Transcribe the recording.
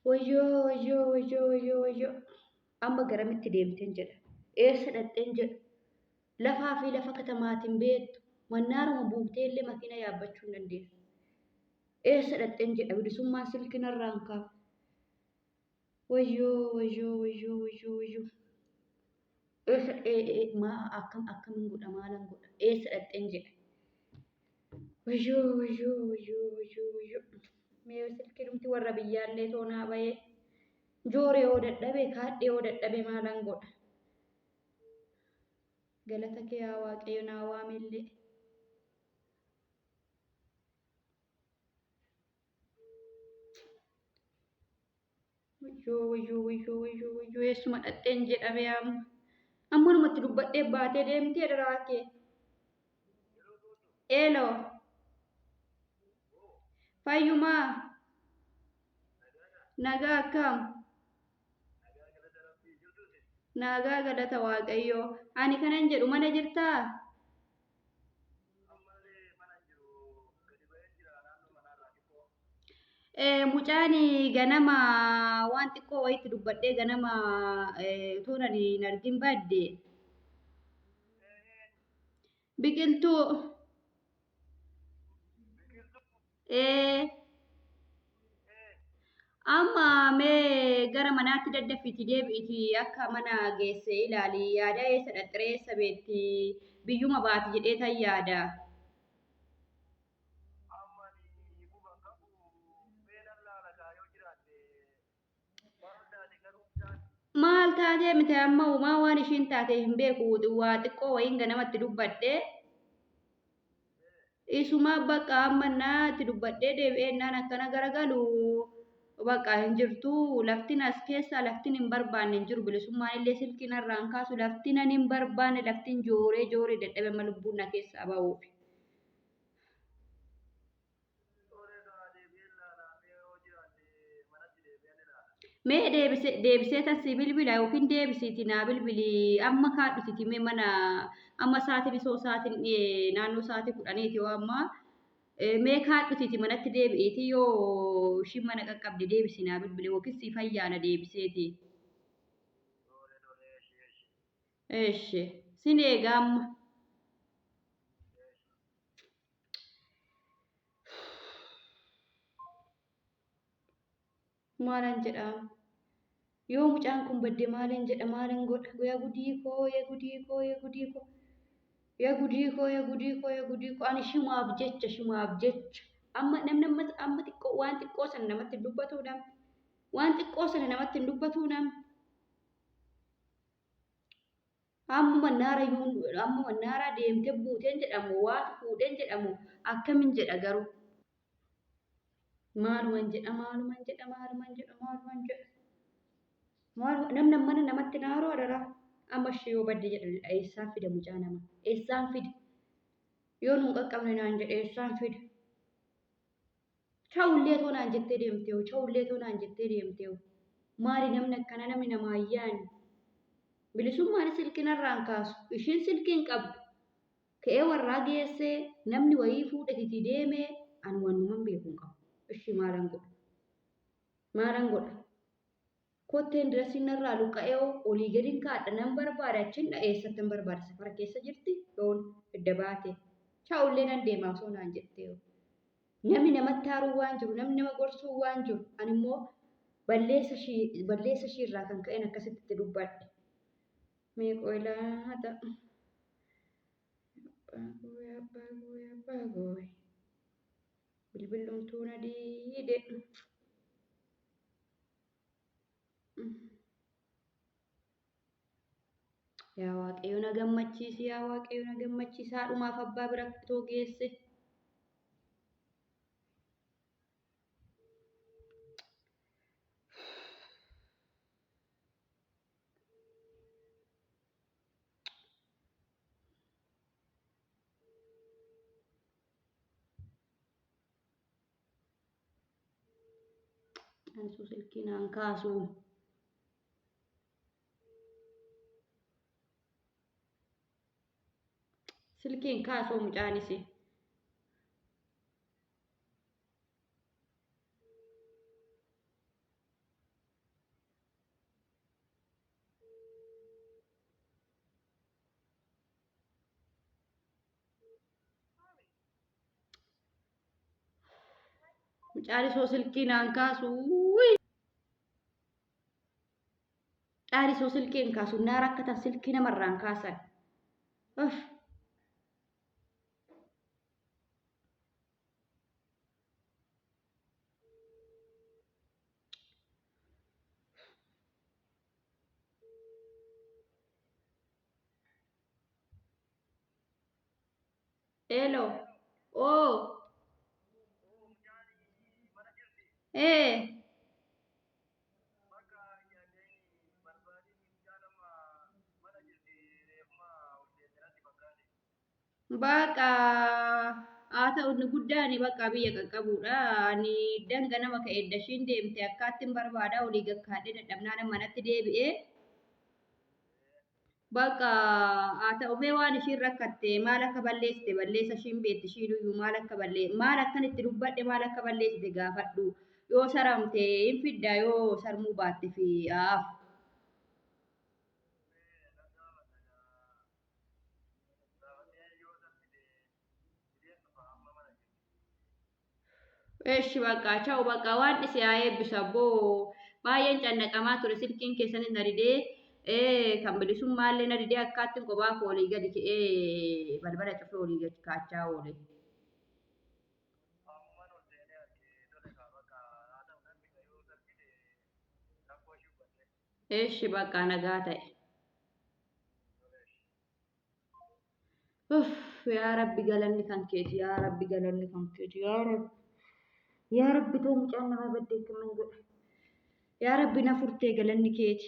Wayyoo wayyoo wayyoo wayyoo wayyoo. Amma garamitti deemteen jedha. Eessa dhaqxeen jedha. Lafaa fi lafa katamaatiin beektu. Mannaaruma buutee illee makiina yaabbachuu hin dandeessu. Eessa dhaqxeen jedha. Bilisummaan silkii narraa hin kaafu. Wayyoo wayyoo wayyoo wayyoo wayyoo. Eessa maa akkam akkamiin godha maalan godha. Eessa dhaqxeen jedha. Wayyoo wayyoo wayyoo wayyoo wayyoo. Mee silkii dhumti warra biyyaallee toonaa bahee. Jooree yoo dadhabe kaadhee yoo dadhabe maalan godha. Galata kee yaa Waaqayyo naa waamillee. Wayyoo wayyoo wayyoo wayyoo wayyoo eessuma dhaqxeen jedhame amma. Ammanumatti dubbadhee baatee deemtee daraa kee. Eeloo. Fayyumaa. Nagaa akkam? Nagaa galata Waaqayyoo. Ani kanan jedhu mana jirtaa? Mucaan ganama waan xiqqoo wayiitti dubbadhee ganama utuu ani hin argin badde. Biqiltuu. Amma mee gara manaatti daddafiiti deebi'iti akka mana geesse ilaali. Yaada eessa dhaqxiree eessa beetti biyyuma baati jedhee tan yaada. Maal taatee miti amma uumaa waan ishiin taate hin beeku waa xiqqoo wayiin ganamatti dubbadhe. Isuma bakka amma naatti dubbadhee deebi'ee naan akkana garagalu bakka hin jirtu laftin as keessaa laftin hin barbaanne hin jiru bilisummaan illee silkii narraa hin kaasu laftin ani hin barbaanne laftin jooree jooree dadhabe amma lubbuun na keessaa ba'uuf. Mee deebisee tan si bilbila yookiin deebisiiti naa bilbili amma kaadhutiti mee mana amma sa'aatiin isoo sa'aatiin naannoo sa'aatii 10ti yoo amma mee kaadhutiti manatti deebi'iiti yoo ishiin mana qaqqabde deebisi naa bilbili yookiin si fayyaana deebiseeti. Eshi sin eega amma. Maalan jedha? Yoo mucaan kun badde maalan jedha maalan godha? Yaa gudii koo yaa gudii koo yaa gudii koo yaa gudii koo yaa gudii koo yaa gudii koo ani shimaaf jecha shimaaf jecha amma namni amma amma xiqqoo waan xiqqoo sana namatti hin dubbatuu namni waan xiqqoo sana namatti hin dubbatuu namni amma naara amma naaraa deemtee buuteen jedhamu waatu fuudheen jedhamu akkamin jedha garuu. Maaluman jedha maaluman jedha maaluman jedha maaluman jedha. Maaluma namni mana namatti naaroo adaraa. Amma ishee yoo badde jedha eessaan fida mucaa nama eessaan fida. Yoo nuun qaqqabne naan jedhe eessaan fida. Chawullee too naan jettee deemtee hoo chawullee too naan jettee deemtee hoo. Maali namni akkana namni namaa yaani. Bilisummaan silkii narraan kaasu ishiin silkii hin qabdu. Ka'ee warraa geessee namni wayii fuudhetiti deemee ani wanuman beeku hin qabu. Ishii maalan godha? Maalan godha? Kotteen dirasiin narraa luqqa'ee hoo olii gadin kaadha nan barbaada achin dha eessatti hin barbaada safara keessa jirti yoon edda baate. Chaa'ullee nan deemaa osoo naan jettee hoo. Namni namatti haaruu waan jiru namni nama gorsuu waan jiru ani immoo balleessa ishii irraa kan ka'een akkasitti itti dubbadhe. Mee qoylaa haa ta'u. Abbaa koo abbaa koo abbaa koo. Bilbilumtuu na diide. Yaa Waaqayyo na gammachiisi yaa Waaqayyo na gammachiisi haadhumaaf abbaa bira too geesse. Ansuu silkii naan kaasu. Silkiin kaasuu mucaanis. Caarisoo silkii naan kaasu. Caarisoo silkii hin kaasu. Naa rakkatan silkii namarraan kaasan. Uff. Elo. Oo. Ee. Baqa haa ta'u inni guddaan bakka biyya qaqqabuudha. Ani danga nama ka'e edda ishiin deemte akkaattiin barbaada olii gakkaadhee dadhabnaan manatti deebi'ee. Baqa haa ta'u mee waan ishiin rakkatte maal akka balleessite balleessa ishiin beekti ishiin iyyuu maal akka ballee maal akkan itti dubbadhe maal akka balleessite gaafadhu. Yoo saramte hin fidda yoo sarmuu baatte fi haaf. Eshi bakka cha'u bakka waan dhise haa eebbisu abboo baay'een cannaqamaa ture silkiin keessanis na didee kan bilisummaallee na didee akkaattiin kophaa koo olii gadi ka'ee balbala cufee olii gadi kaachaa oole. Eshi bakka nagaa ta'e. Uff yaa Rabbi galanni kan keeti yaa Rabbi galanni kan keeti yaa Rabbi yaa Rabbi too mucaan nama baddeetti man godha yaa Rabbi na furtee galanni keeti.